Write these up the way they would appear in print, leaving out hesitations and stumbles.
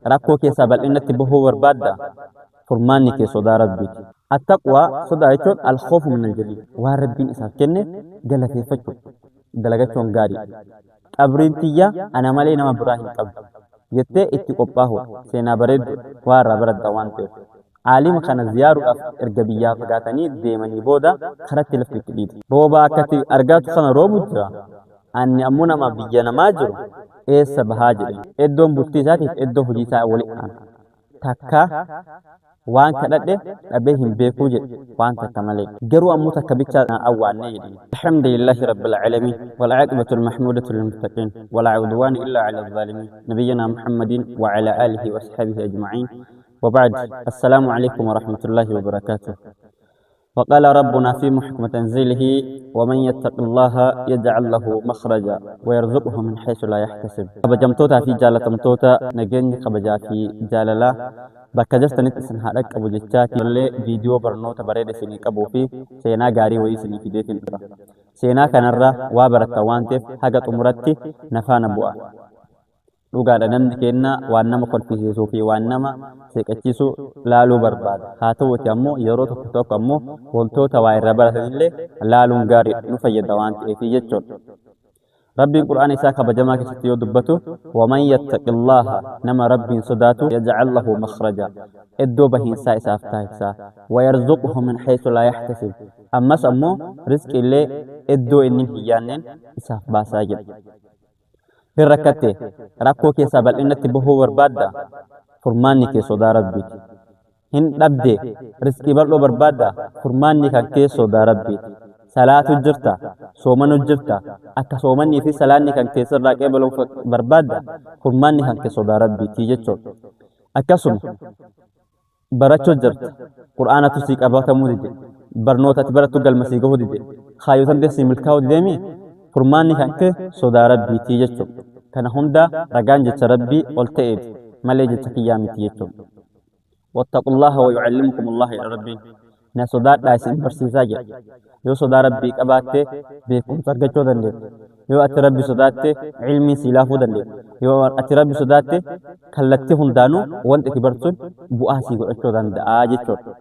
Rakkoo keessaa bal'inatti bahuu barbaadda? Furmaanni kee sodaa Rabbiiti. Attaqwaa, sodaa jechuun al-khawfu min al-jaliil, waan Rabbiin isaaf kenne galateeffachuu, dalagachuun gaariidha. Qabriin tiyya ana malee nama biraa hin qabdu jettee itti qophaahuudha. Seenaa bareedduudha, waa irraa baradda waan ta'eef. Aalima kana ziyaaruudhaaf erga biyyaa fagaatanii deemanii booda karatti lafti itti dhiite. Rooba akkati argaatu kana roobu jira. Anni ammoo nama biyya namaa jiru eessa bahaa jedheen. Eddoon bultii isaatiif eddoo hojii isaa wali aana. Takka waan kadhadhe dhabee hin beekuu jedhe waan takka malee. Garuu ammoo takka bichaa naa awwaannee jedheen. Alhamdulillahi Rabbil Aalamiin Wal Aaqibatu Al-Mahmuudatu Lil-Muttaqiin Walaa Udwaana Illaa Alal Zaalimiin Nabiyyinaa Muhammadin Wa Alaa Aalihi Wa Asxaabihi Ajma'iin Wa Ba'd Assalaamu Aleykum Wa Rahmatullahi Wa Barakaatuh وقال ربنا في محكم تنزيله ومن يتق الله يجعل له مخرجا ويرزقه من حيث لا يحتسب. Kabajamtootaa fi jaalatamtoota, nageenyi kabajaa fi jaalalaa bakka jirtanitti isin haa dhaqqabu jechaati illee viidiyoo barnoota bareeda isinii qabuu fi seenaa gaarii wayii isinii fideetiin jira. Seenaa kanarra waa barattan waan ta'eef haga xumuratti na faana bu'a. Dhugaadha, namni keenna waan nama kolfisiisuu fi waan nama seeqachiisu laaluu barbaada. Haa ta'uuti ammoo yeroo tokko tokko ammoo wantoota waa irraa baratanillee laaluun gaariidha, nu fayyada waan ta'eefi jechuudha. Rabbiin Qur'aana isaa kabajamaa keessatti yoo dubbatu, waman yattaqillaaha, nama Rabbiin sodaatu, yaj'al lahu makhraja, iddoo bahiinsaa isaaf taasisa, wayarzuqhu min haysu laa yahtasib, ammas ammoo rizqiillee iddoo inni hin yaanneen isaaf baasaa jedha. Hin rakkatte? Rakkoo keessaa bal'innatti bahuu barbaadda? Furmaanni kee sodaa Rabbiiti. Hin dhabde? Rizqii bal'oo barbaadda? Furmaanni kan kee sodaa Rabbiiti. Salaatu jirta? Soomanu jirta? Akka soomannii fi salaanni kan kee sirraa qeebalamu barbaadda? Furmaanni kan kee sodaa Rabbiiti jechuudha. Akkasuma barachuu jirta. Qur'aanatu sii qabatamuu dide. Barnoota ati barattu galma sii gahuu dide. Kaayyotan tee sii milkaa'uu dideemi, furmaanni kan kee sodaa Rabbiitii jechuudha. Kana hunda ragaan jecha Rabbii ol ta'eeti malee jecha kiyyaa miti jechuudha. Wattaqullaha wa yu'allimukumullah jedha Rabbiin. Na sodaadhaa isin barsiisaa jedha. Yoo sodaa Rabbii qabaatte beekumsa argachuu dandeetta. Yoo ati Rabbi sodaatte ilmiin sii laafuu dandeetta. Yoo ati Rabbi sodaatte kallattii hundaanuu wanti ati bartu sun bu'aa sii godhachuu danda'a jechuudha.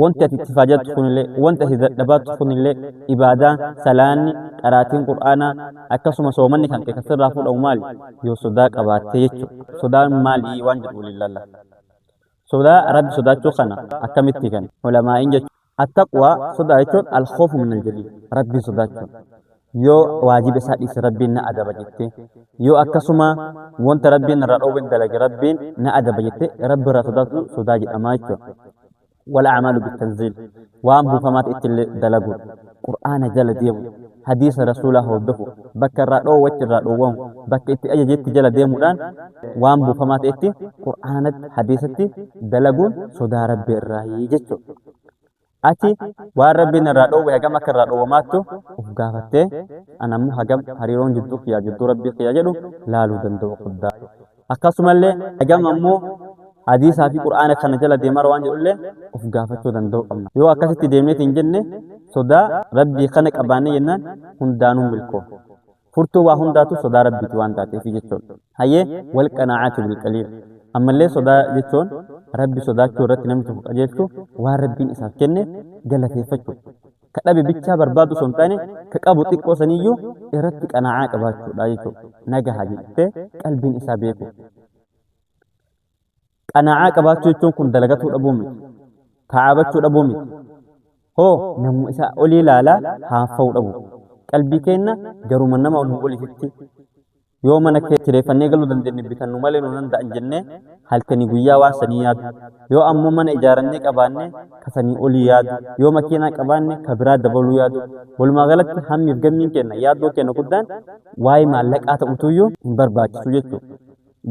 Wanti ati itti faajattu kunillee, wanti ati dadhabaattu kunillee, ibaadaan, salaanni, qaraatiin Qur'aanaa, akkasuma soomanni kan kee kan sirraa fuudhamu maali? Yoo sodaa qabaatte jechuudha. Sodaan maali waan jedhu waliin laalla. Sodaa Rabbi sodaachuu kana akkamitti kan ulamaa'iin jechuudha. Attaqwaa, sodaa jechuun al-khawfu min al-jaliil, Rabbiin sodaachuun. Yoo waajiba isaa dhiise Rabbiin na adaba jettee, yoo akkasuma wanta Rabbiin irraa dhoowwen dalage Rabbiin na adaba jettee Rabbi irraa sodaatu sodaa jedhama jechuudha. Wal a'maalu bitanziil, waan buufamaa ta'etti illee dalaguun, Qur'aana jala deemu, hadiisa Rasuulaa hordofu, bakka irraa dhoowwetti irraa dhoowwamu, bakka itti ajajetti jala deemuudhaan waan buufamaa ta'etti Qur'aanatti, hadiisatti dalaguun sodaa Rabbii irraayi jechuudha. Ati waan Rabbiin irraa dhoowwe hagam akka irraa dhoowwamaattu of gaafattee, ana ammoo hagam hariiroon jidduu kiyyaa jidduu Rabbii kiyyaa jedhu laaluu danda'u qabda. Akkasumallee hagam ammoo hadiisaa fi Qur'aana kana jala deemara waan jedhullee of gaafachuu danda'uu qabna. Yoo akkasitti deemneeti hin jenne, sodaa Rabbii kana qabaannee jennaan hundaanuu milkoofna. Furtuu waa hundaatu sodaa Rabbiiti waan taateefi jechuudha. Hayyee, wal qanaa'atu bil qaliil. Ammallee sodaa jechuun Rabbi sodaachuu irratti namni tokko qajeelchu waan Rabbiin isaaf kenne galateeffachuu. Ka dhabe bichaa barbaadu osoo hin taane, ka qabu xiqqoo saniyyuu irratti qanaa'aa qabaachuudha jechuudha. Nagaha jettee qalbiin isaa beeku. Qanaa'aa qabaachuu jechuun kun dalagatuu dhabuu miti. Taa'abachuu dhabuu miti. Hoo namuma isaa olii ilaalaa haanfa'uu dhabu. Qalbii keenna garuma nama nu oliititti yoo mana kireeffannee galuu dandeenye bitannu malee nu danda'an jennee halkanii guyyaa waan sanii yaadu. Yoo ammoo mana ijaarannee qabaanne ka sanii olii yaadu. Yoo makiinaa qabaanne ka biraa dabaluu yaadu. Walumaa galatti hammiif gammiin keenna, yaaddoo keenna guddaan waa'ee maallaqaa ta'utuyyuu hin barbaachisu jechuudha.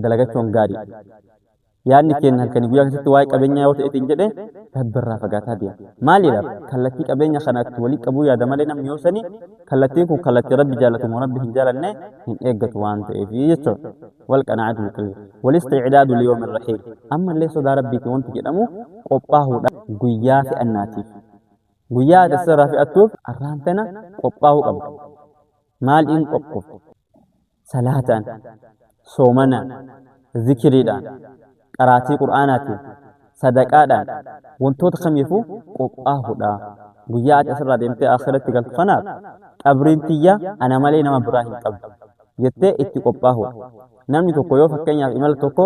Dalagachuun gaariidha. Yaadni keenya halkanii guyyaa keessatti waa'ee qabeenyaa yoo ta'eetiin jedhe Rabbi irraa fagaataa deema. Maaliidhaaf? Kallattii qabeenya kana itti walii qabuu yaada malee namni yoo sani kallattiin kun kallattii Rabbi jaallatu moo Rabbi hin jaalanne hin eeggatu waan ta'eef jechuudha. Wal qanaa'atu bil qaliil. Wal isti'daadu liyawmi rahiil. Ammallee sodaa Rabbiiti wanti jedhamu qophaahuudha guyyaa fe'annaatiif. Guyyaa ati asirraa fe'attuuf arraan tana qophaa'uu qabda. Maaliin qophoofta? Salaataan, soomanaan. Zikiriidhaan, qaraatii Qur'aanaatiin, sadaqaadhaan, wantoota kamiifuu qophaahuudha. Guyyaa ati asirraa deemtee akhiratti galtu kanaaf qabriin tiyya ana malee nama biraa hin qabdu jettee itti qophaahuudha. Namni tokko yoo fakkeenyaaf imala tokko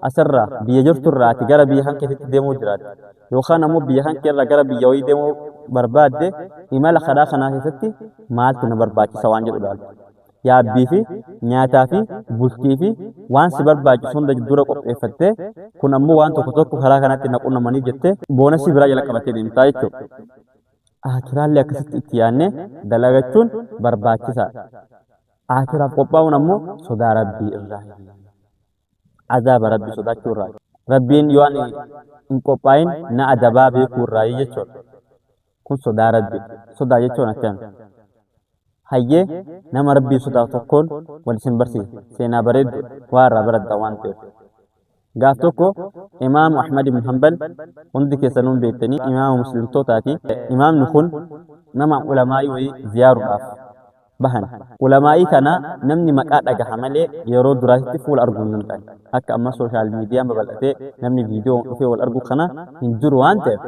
asirraa biyya jirturraa ati gara biyya kan keetitti deemuu jiraatte yookaan ammoo biyya kan keerraa gara biyya wayii deemuu barbaadde, imala karaa kanaa keessatti maaltu na barbaachisa waan jedhu ilaalta. Yaabbii fi nyaataa fi bultii fi waan si barbaachisu hunda dura qopheeffattee, kun ammoo waan tokko tokko karaa kanatti na qunnamaniif jettee boonasii biraa jala qabattee deemtaa jechuudha. Akiraallee akkasitti itti yaadnee dalagachuun barbaachisaadha. Akiraaf qophaa'uun ammoo sodaa Rabbii irraa. Azaaba Rabbii sodaachuu irraa. Rabbiin yoo ani hin qophaa'in na adabaa beekuu irraa jechuudha. Kun sodaa Rabbii. Sodaa jechuun akkami? Hayyee, nama Rabbii sodaatu tokkoon wal isin barsiisa. Seenaa bareeddu waa irraa baradda waan ta'eef. Gaaf tokko Imaamu Ahmad ibn Hanbal, hundi keessanuu hin beektanii, imaama muslimtootaati. Imaamni kun nama ulamaa'ii wayii ziyaaruudhaaf bahan. Ulamaa'ii kana namni maqaa dhagaha malee yeroo duraatitti fuula arguu hin danda'an. Akka amma social miidiyaan babal'atee namni viidiyoo dhufee wal argu kana hin jiru waan ta'eef,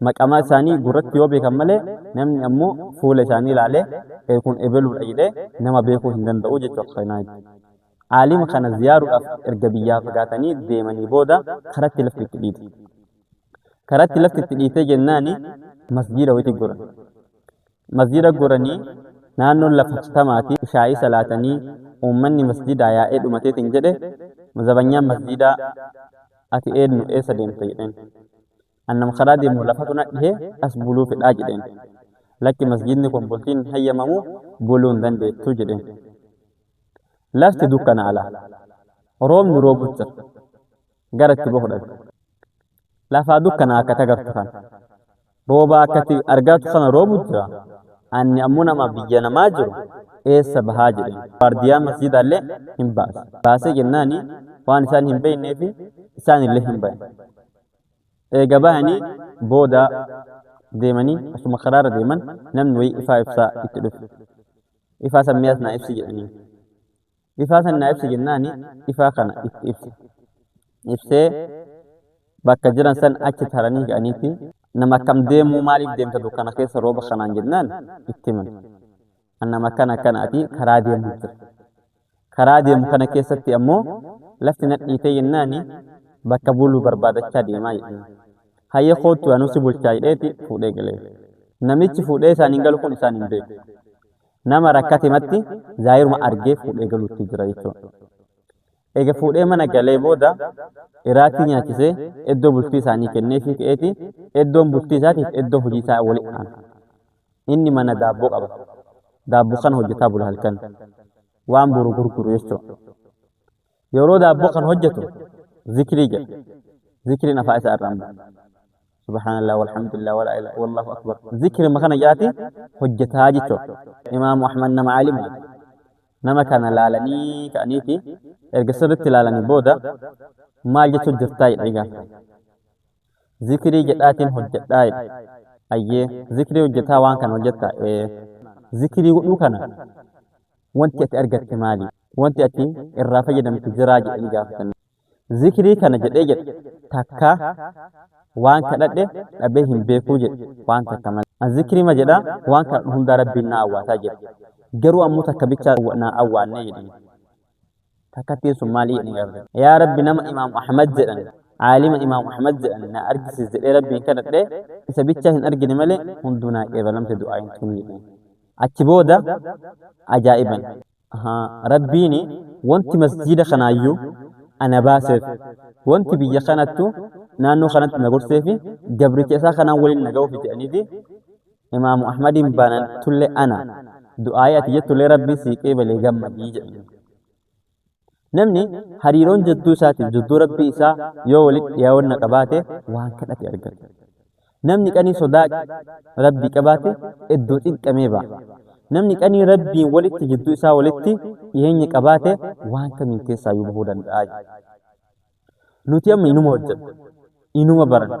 maqamaa isaanii gurratti yoo beekan malee namni ammoo fuula isaanii ilaalee kun ebeluudha jedhee nama beekuu hin danda'u jechuudha kanaa. Aalima kana ziyaaruudhaaf erga biyyaa fagaatanii deemanii booda karatti lafti itti dhiite. Karatti lafti itti dhiitee jennaani masjiida wayitti goran. Masjiida goranii naannoon lafa katamaati, ishaa'ii salaatanii uummanni masjiidaa yaa'ee dhumateetiin jedhe, zabanyaan masjiidaa "Ati eenyu? Eessa deemta?" jedheen. "Annam karaa deemu, lafatu na dhihee as buluu fedhaa" jedheen. "Lakki, masjiidni kun bultiin hin hayyamamu, buluu hin dandeettu" jedheen. Lafti dukkana ala. Roobni roobu jira. Gara itti bahu dhabe. Lafaa dukkana akka tagartu kana. Rooba akkatti argaatu kana roobu jira. Anni ammoo nama biyya namaa jiru, eessa bahaa jedheen. Waardiyaa masjiidaallee hin baase. Baasee jennaani waan isaan hin beeknee fi isaan illee hin bayan. Eega bahanii booda deemanii osuma karaarra deeman namni wayii ifaa ibsaa itti dhufe. "Ifaa san mi'as naa ibsi" jedhanii. Ifaa san naa ibsi jennaani ifaa kana itti ibse. Ibsee bakka jiran san achi taranii ga'aniiti, "Nama akkam deemuu, maaliif deemta dukkana keessa rooba kanaan?" jennaan itti himan. "Nama akkana akkanaati, karaa deemuu jira. Karaa deemu kana keessatti ammoo lafti nadhiitee jennaani bakka buluu barbaadachaa deemaa" jedhanii. "Hayyee, koottu, anuu si bulchaa" jedheeti fuudhee galee. Namichi fuudhee isaaniin galu kun isaan hin beeku. Nama rakkate matti zaayiruma argee fuudhee galuutti jira jechuudha. Eega fuudhee mana galee booda iraatii nyaachisee iddoo bultii isaanii kennee fi ka'eeti, iddoon bultii isaatiif iddoo hojii isaa walitti aana. Inni mana daabboo qaba. Daabboo kana hojjetaa bula halkan. Waan boru gurguru jechuudha. Yeroo daabboo kana hojjetu zikrii jedha. Zikriin afaan isaa irraa hin bahu. Subhaanallah, walhamdulillah, wala ilaha, wallahu akbar. Zikri kana jaati hojjetaa jechuudha. Imaamu Ahmad nama aalimaati. Nama kana laalanii ka'aniiti, erga sirriitti ilaalanii booda "Maal jechuun jirtaa?" jedhanii gaafatan. "Zikrii jedhaatiin hojjedhaa" jedhe. "Ayyee, zikrii hojjetaa waan kana hojjettaa?" "Ee." "Zikrii godhuu kana wanti ati argatte maali? Wanti ati irraa fayyadamte jiraa?" jedhanii gaafatan. "Zikrii kana jedhee," jedhe, "takka waan kadhadhe dhabee hin beekuu" jedhe, "waan takka malee. An zikrii ma jedha, waan kadhadhu hundaa Rabbiin na awwaataa jedhe. Garuu ammoo takka bicha naa awwaannee" jedhanii. "Takkattiin sun maali?" jedhanii gaafatan. "Yaa Rabbi, nama Imaam Ahmad jedhan, aalima Imaam Ahmad jedhan na argisiis jedhee Rabbiin kadhadhe, isa bichaa hin argine malee hunduu naa qeebalamte du'aayin tun" jedhanii. Achi booda ajaa'iban. Rabbiin wanti masjiida kanaayyuu ana baaseef, wanti biyya kanattu naannoo kanatti na gorseefi gabricha isaa kanaan waliin na ga'uuf jedhaniiti, Imaamu Ahmadiin baanan tullee ana du'aayii ati jettullee Rabbiin sii qeebalee, gammadii jedhanii. Namni hariiroon jidduu isaatiif jidduu Rabbii isaa yoo walitti dhiyaawwanna qabaate waan kadhate argata. Namni qanii sodaa Rabbii qabaate iddoo cinqamee ba'a. Namni qanii Rabbiin walitti jidduu isaa walitti dhiyeenya qabaate waan kamiin keessaayyuu bahuu danda'a. Nuti amma inuma hojjenna, inuma baranna,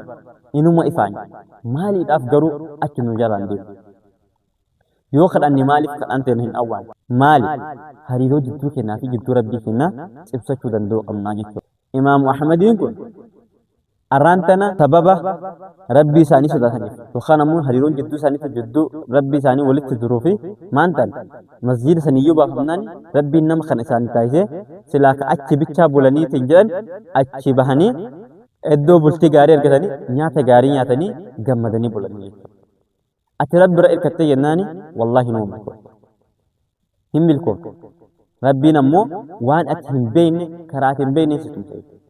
inuma ifaanya. Maaliidhaaf garuu achi nu jalaan deemu? Yoo kadhanne maaliif kadhaan teenya hin awwaalle? Maali? Hariiroo jidduu keenyaa fi jidduu Rabbii keenyaa cimsachuu danda'uu qabnaa jechuudha. Imaamu Ahmadiin kun arraan tana sababa Rabbii isaanii sodaataniif yookaan ammoo hariiroon jidduu isaaniitu jidduu Rabbii isaanii walitti duruu fi maan tan masjiida saniyyuu baafamnaan Rabbiin nama kana isaanii taasisee silaa ka achi bichaa bulaniitiin jedhan achi bahanii iddoo bultii gaarii argatanii nyaata gaarii nyaatanii gammadanii bulanii jechuudha. Ati Rabbi irra irkattee jennaani wallaahi numa milkoofta. Hin milkoofta. Rabbiin ammoo waan ati hin beekne karaa ati hin beekne si tumsa jechuudha.